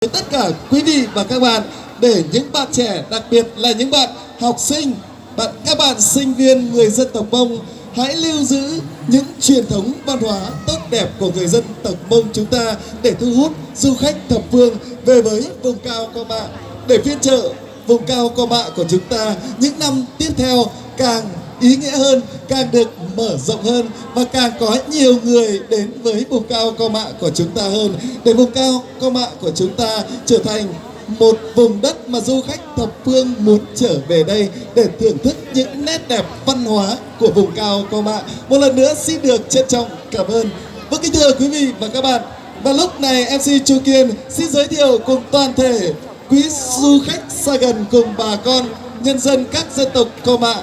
Với tất cả quý vị và các bạn, để những bạn trẻ, đặc biệt là những bạn học sinh, bạn, các bạn sinh viên người dân tộc Mông, hãy lưu giữ những truyền thống văn hóa tốt đẹp của người dân tộc Mông chúng ta để thu hút du khách thập phương về với vùng cao Ko Mạ, để phiên chợ vùng cao Ko Mạ của chúng ta những năm tiếp theo càng ý nghĩa hơn, càng được mở rộng hơn và càng có nhiều người đến với vùng cao Ko Mạ của chúng ta hơn, để vùng cao Ko Mạ của chúng ta trở thành một vùng đất mà du khách thập phương muốn trở về đây để thưởng thức những nét đẹp văn hóa của vùng cao Ko Mạ. Một lần nữa xin được trân trọng cảm ơn. Vâng, kính thưa quý vị và các bạn, và lúc này em xê Chu Kiên xin giới thiệu cùng toàn thể quý du khách xa gần cùng bà con nhân dân các dân tộc Ko Mạ.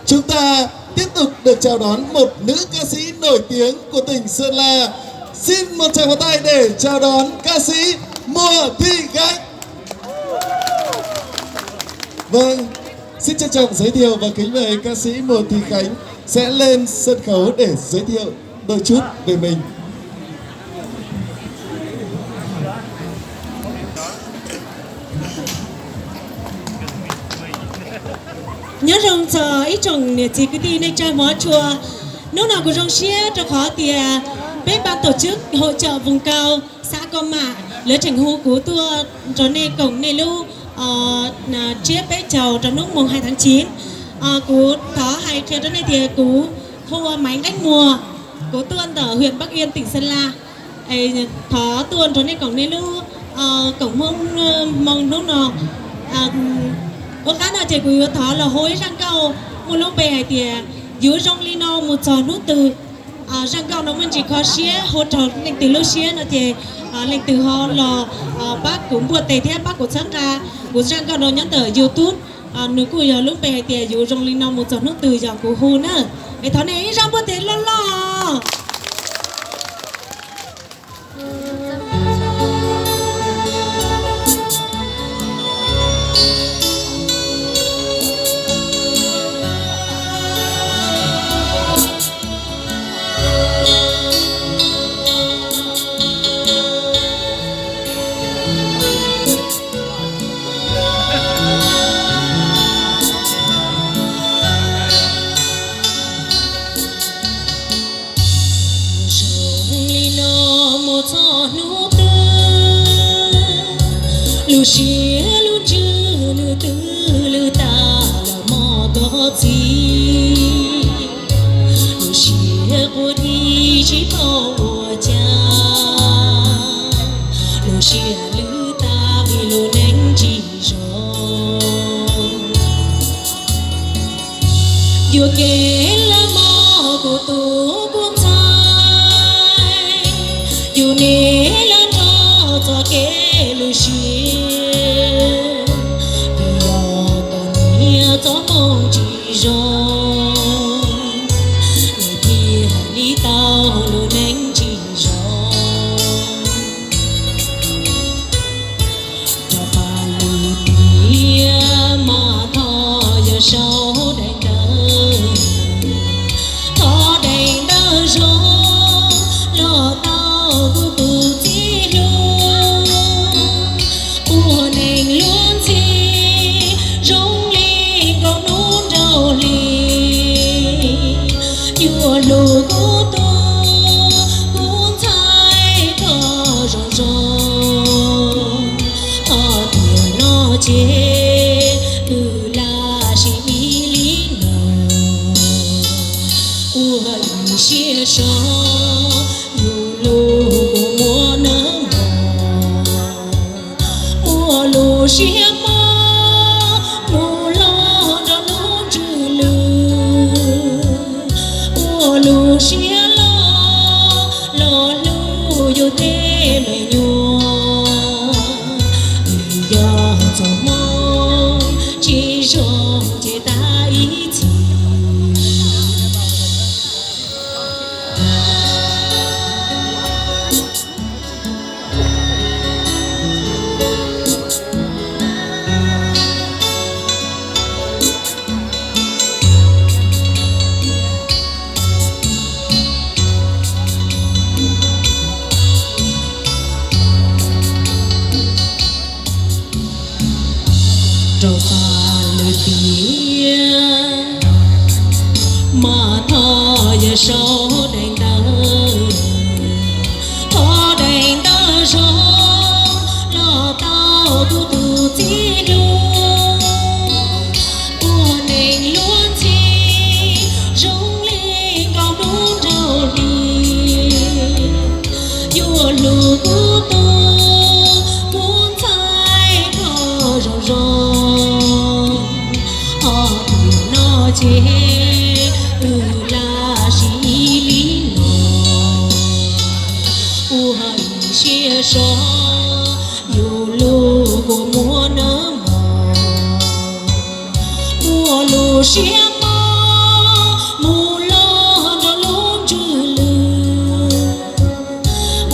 Chúng ta tiếp tục được chào đón một nữ ca sĩ nổi tiếng của tỉnh Sơn La. Xin một tràng pháo tay để chào đón ca sĩ Mùa Thị Khánh. Vâng, xin trân trọng giới thiệu và kính mời ca sĩ Mùa Thị Khánh sẽ lên sân khấu để giới thiệu đôi chút về mình. Nyob zoo txog ib tsoom niam txiv kwv tij neej tsa hmov tshua. Hnub no kuv zoo siab rau qhov tias peb ban tổ chức hội chợ vùng cao xã Ko Mạ lawv tseem hu kuv tuaj rau nej koom nej lub tsiab peb caug rau hnub mùng hai tháng chín. Kuv thov hais qhia rau nej tias kuv hu ua Maiv Nqeeb Muas, kuv tuaj ntawm huyện Bắc Yên, tỉnh Sơn La. Thov tuaj nrog nej koom nej lub koom Hmoob Hmoo hnub no. Ua qab no ces kuv yuav thov los hu ib zaj nkauj muaj lub npe hais tias Yuav Zoo Li No Mus Txog Hnub Twg. Zaj nkauj no muaj ntsis kho siab, hu raug leej twg lub siab no ces leej twg ho los pab kuv npuaj tes thiab pab kuv txhawb nqa kuv zaj nkauj no nyob ntawm YouTube. Nws kuj yog lub npe hais tias Yuav Zoo Li No Mus Txog Hnub Twg, yog kuv hu na. Es thov nej ib zaj npuaj tes loj loj. Zoo li no mus txog hnub twg, lub siab lub ntsws lwm tus lwm tus tas los mog koj txiv. Lub siab quaj tib tsis paub ua cas, lub siab lwm tas vim lub neej tsis zoo. Yuam kev los mog kuv tus kuv ntxhais, yus niaj los nrog txoj kev lub siab, vim yog koj niaj txoj hmoo tsis zoo, nws thiaj li tau lub neej tsis zoo. Rov qab lwm tiam mas thov yawg sau daim ntawv, thov daim ntawv zoo los tau kuv tus txiv hlub. Ua neej luag ntxhi zoo li nkaus hnub nraug hli, yuav hlub kuv tus kuv ntxhais koj zoo zoo. Ho tiam no ces wb lam sib ib li no, ua ib siab so yus lub kua muag nawb mog. Ua lub siab mob mus los rau lub ntsws lwm, ua lub siab loj los hlub yus tej me nyuam. Vim yog txoj hmoo tsis zoo ces tas ib txhis. Rau txog lwm tiam, mas thov yawg sau daim ntawv, thov daim ntawv zoo los tau kuv tus txiv hluas. Ua neej luag ntxhi zoo li nkauj hnub nraug hli, yuav hlub kuv tus muaj ntxhais kho zoo zoo. Ho tus no ces twb laj sim ib li no, ua ib siab so, yus lub kua muag nawb mog. Muaj lub siab mob mus los nrog lub ntsws lwj,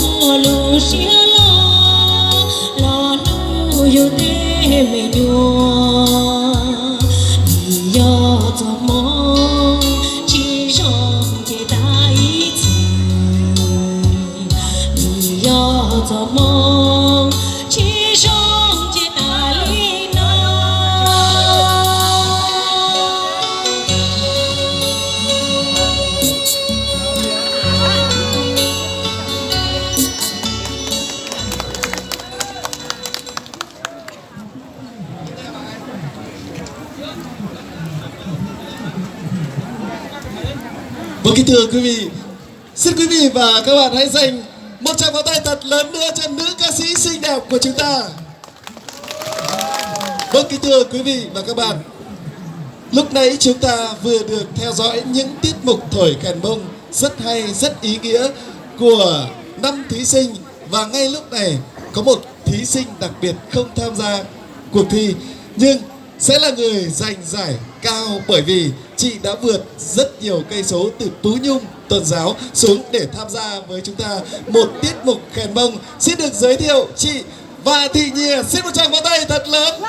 muaj lub siab loj los hlub yus tej me nyuam. Vim yog txoj hmoo tsis zoo ces tas ib txhis, vim yog txoj hmoo tsis zoo ces tas li no. Vâng, kính thưa quý vị, xin quý vị và các bạn hãy dành một tràng pháo tay thật lớn nữa cho nữ ca sĩ xinh đẹp của chúng ta. Vâng, kính thưa quý vị và các bạn, lúc nãy chúng ta vừa được theo dõi những tiết mục thổi khen bông rất hay, rất ý nghĩa của năm thí sinh. Và ngay lúc này có một thí sinh đặc biệt không tham gia cuộc thi, nhưng sẽ là người giành giải cao bởi vì chị đã vượt rất nhiều cây số từ Pú Nhung tuần giáo xuống để tham gia với chúng ta một tiết mục khen bông. Xin được giới thiệu chị Và Thị Nhìa, xin một tràng pháo tay thật lớn.